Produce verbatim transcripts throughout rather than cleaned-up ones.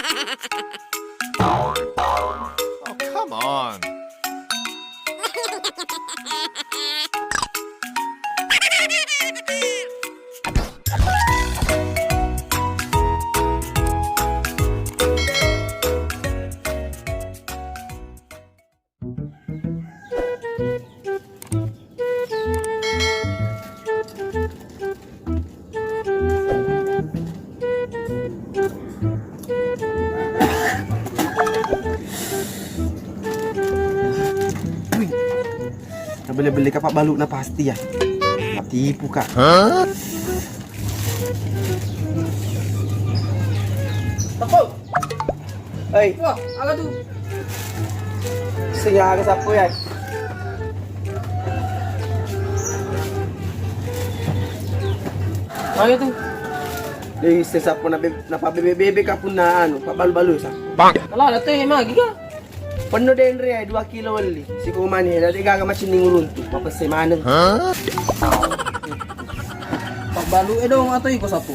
Oh, come on. Tabelle-belle ka pabbalu na pasti ya. Matipu ka. Hah? Hei. Wah, aga tu? Sing aga sapu ya? Aga tu? Dei, se sapu na be-, na pabebe-bebe ka punna anu, pabbalu-balu sa. Bang. Ala ada tu magi ka? Penno denre ya dua kilo welli. Siko mani, na de gaga macinning uruntu, mapesse maneng. Hah? Pabbalu e dong atau iko sapu?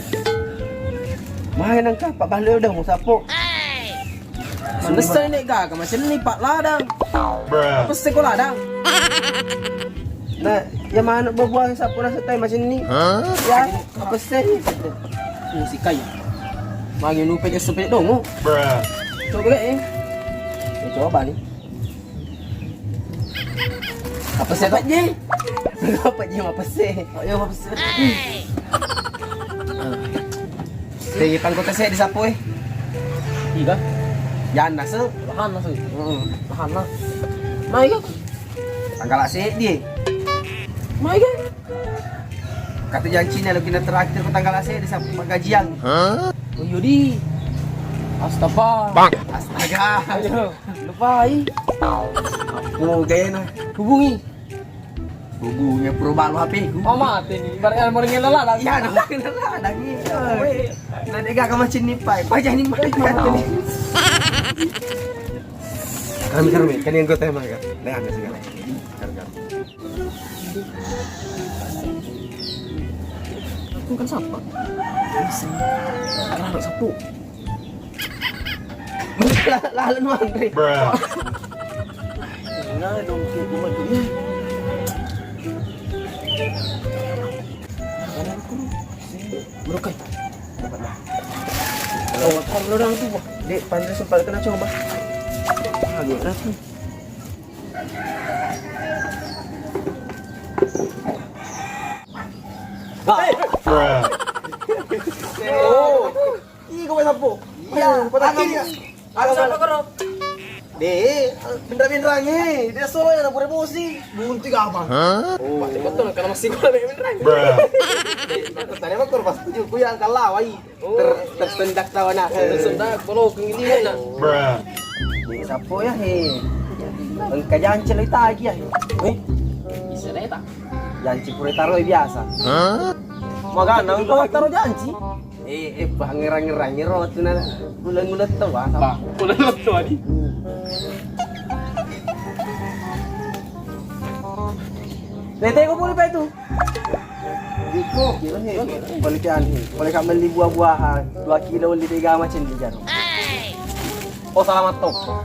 Mana nangka pabbalu e dong sapu? Manessa nek gaga macenni pak ladang. Pesse ko ladang. Nah, ya mana buah-buahan sapu rasa tai macenni? Hah? Ya, apa sih? Musik kai. Magi nupe jas sepeda dong. Coba eh. Ya, coba nih. Apa sih, Pak? Apa ji? Apa ji, apa sih? Oh, iya, apa sih? Di pangkota saya di sapu eh. Iya. Jangan masuk. Lahan masuk. Hmm. Lahan lah. Nah, iya. Tanggal seddi. Nah, iya. Kata janci nih, lo kena terakhir ke tanggal seddi sapu penggajian. Hah? Oh, iya di. Astaga. Bang. Astaga. Ayo, lupai. Apa gaya nah? Hubungi. Hubungi pura balu H P ku. Oh, mati nih. Ibaratnya mau ngela lah. Iya, mau ngela lah. Nih. Weh. Nanti gak kamu sini, Pak. Pak, jangan main, Pak. Kami, kami. Kan yang gue tema kan. Nah, ada segala. Kami, kami. Bukan siapa? Kan ada sapu. Lalu nuanre. Nah, dong, kayak gua tuh. Bro, kai. Dapat lah. Kalau orang tuh, Dek, pantas sempat kena coba. Ah, gimana tuh? Bruh. Oh. Ih, kau main sapu? Iya. Patah kiri. Aku sapu karo. Deh, benrang-benrang eh. Dia solo ya, pura bosi. Bunti gampang. Hah? Oh, betul, karena masih gua benrang. Bruh. Tadi apa kau pas tujuh, ku yang kalah, wai. Ter-, tersendak tawa nah. Tersendak, kalau kenggilingan nah. Bruh. Di sapu ya, he. Engka jancel itagi ya, he. Eh? Bisa deh, tak? Janci pura taro biasa. Hah? Magana engka taro janci. Eh, eh, pangerang-ngerang ro tu na bulan-bulan tu, Bang. Bang, bulan-bulan tu, Adi. Tete ko pura pe tu. Iko, kira he, balikan he. Boleh ka melli buah-buahan, dua kilo melli tega macam ni jaro. Oh, salamat toko.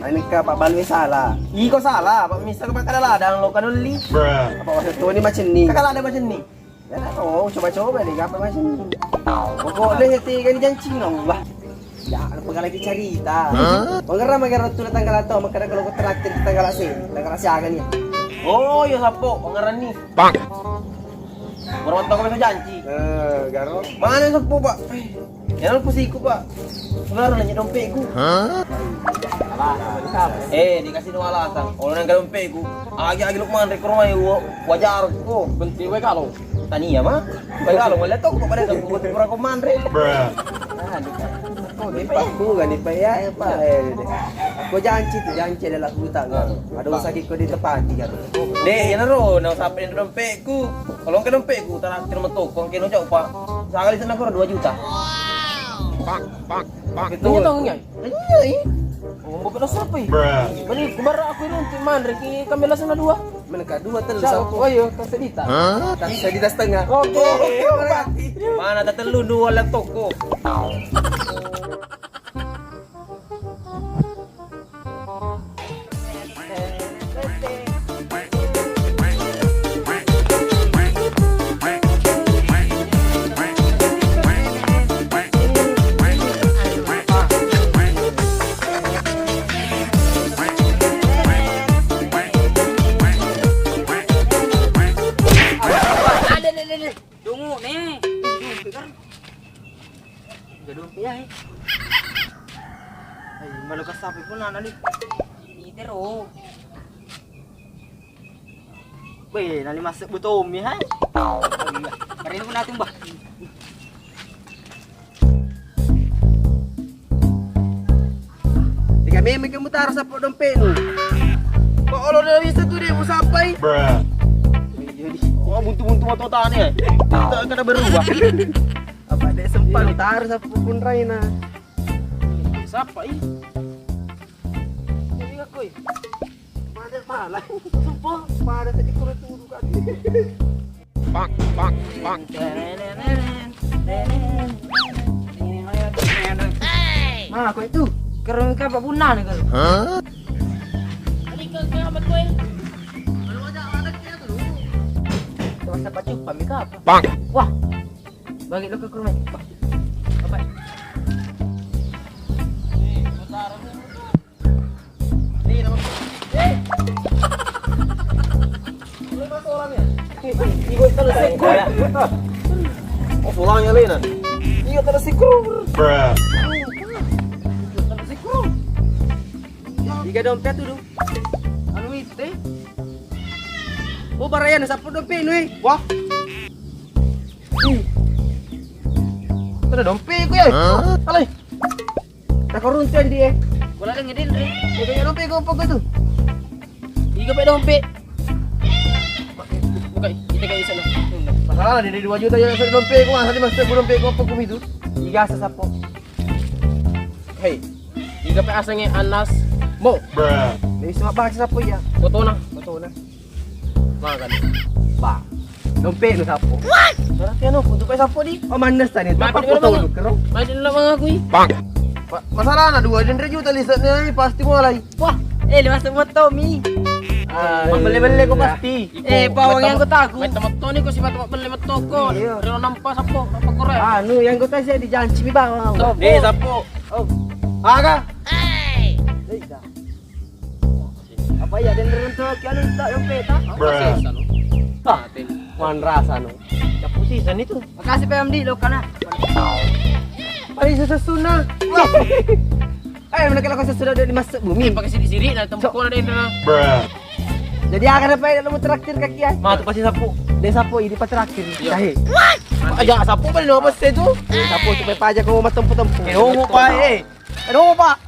Ini ka Pak Balwe salah. Iko salah, Pak Mister, Pak kada ladang lo kan melli. Apa maksud tu ni macam ni? Kakak ladang macam ni. Ya, oh, coba-coba deh, apa macam ni? Pokok deh, tega ni janci Allah. Ya, lu pegang lagi cerita. Hah? Pengerang, pengerang tu tanggal atau, makanya kalau aku terakhir tanggal C, tanggal C akan ni. Oh, ya sapu, pengerang ni. Bang. Berapa tahun itu janji? Eh, garo. Mana sapu, Pak? Eh, ya, lu pusiku, Pak. Sebenarnya nanya dompetku. Hah? Eh, dikasih dua alasan. Kalau nang dompetku, agi-agi lu kemarin ke rumah, wa-, wajar kok. Bentuk we kalau. Tania mah. Baik, kalau ngeliat toko pada toko, pura-pura ko manre. Bruh. Nah, di-, kok di paku kan, di pa-, ya, apa, eh, deh. Aku janji tu, janji adalah hutang kan. Ada usah kiko ditepati kan. Deh, ya naro, na usah apa yang dompetku. Kalau ke dompetku, terakhir metu, kau kena jauh, Pak. Sekali sana kurang dua juta. Pak, Pak, Pak. Itu. Tanya dong, ya? Iya, iya. Oh, bukan dosa apa, ya? Bruh. Bani, kubar aku ini untuk manre, ki kami langsung dua. Mana ka dua, telu, siapa? Sapu. Oh, iya, tas sedita. Hah? Tas sedita setengah. Oke. Oh, berarti. Mana tak telu, dua lah toko. Gaduh ya, eh. Ai, malu kasapi pun anak ni. Itero. Weh, nani masuk butomi, hai. Kare pun atung, bah. Tiga meme kamu taruh sapu dompetmu. Kok Allah udah bisa tuh dia mau sampai? Oh, buntu-buntu motor tani ya. Tak kena berubah. Apa dia sempat taruh sapu pun Raina. Siapa ini? Ini aku. Pada malah. Sumpah, pada tadi kurang tunggu kan. Bang, bang, bang. Ma, ko itu. Kerong ka Pak Bunna ni kalau. Tadi ke ke apa kue? Masa pacu pamika apa? Bang. Wah. Bagi lo ke kurma. Bang. Apa? Oh, sulangnya Lena. Iya, tadi sikur. Bruh. Tiga dompet tuh, Du. Anu ite. Oh, baraya na sapu dompet nu, eh. Wah. Ada dompet ku ya. Alai. Takoruntu, Andi, eh. Bola lagi, Din, Ri. Bola lagi, dompet, kau apa kau tu? Iga pe dompet. Buka, kita kayak sana. Masalah, di dua juta ya, dompet, kau asal masuk dompet, kau apa kau itu? Iga sasapo. Hei, iga pe asange Anas Mo. Bruh. Jadi semua bahas sapo ya? Fotona. Fotona. Makan. Ba. Dompet nu sapo. Berarti anu, untuk pe sapo di? Oh, mannes tadi. Apa foto lu, kero? Masih nak mengakui. Bang. Masalah na dua dan juta lisetnya ini pasti mulai. Wah, eh, lima semua Tommy. Bang belle-belle ko pasti. Eh, bawang yang kau tahu. Mai temetto ni ko sifat belle metto ko. Iya. Rino nampa sapo, apa kore? Anu, yang kau tahu saya dijanci mi bawang. Deh, sapo. Oh. Aga? Eh, dah. Apa iya, dan rentu kianu tak dompet tak? Bruh. Apa sih, Sano? Manrasa no. Capu season itu. Makasih P M D lo kana. Paling susah sunah. Eh, mana kalau kau sudah ada di masuk bumi. Pakai sidik-sidik na tempat ada yang. Bruh. Jadi akan apa ya lo mau traktir kaki ya? Ma tu pasti sapu. Dia sapu ini pas traktir. Iya. Tahe. Aja sapu paling apa sih itu? Sapu supaya pajak kau mau tempu-tempu. Eh, oh, mau pa, eh. Aduh, Pak.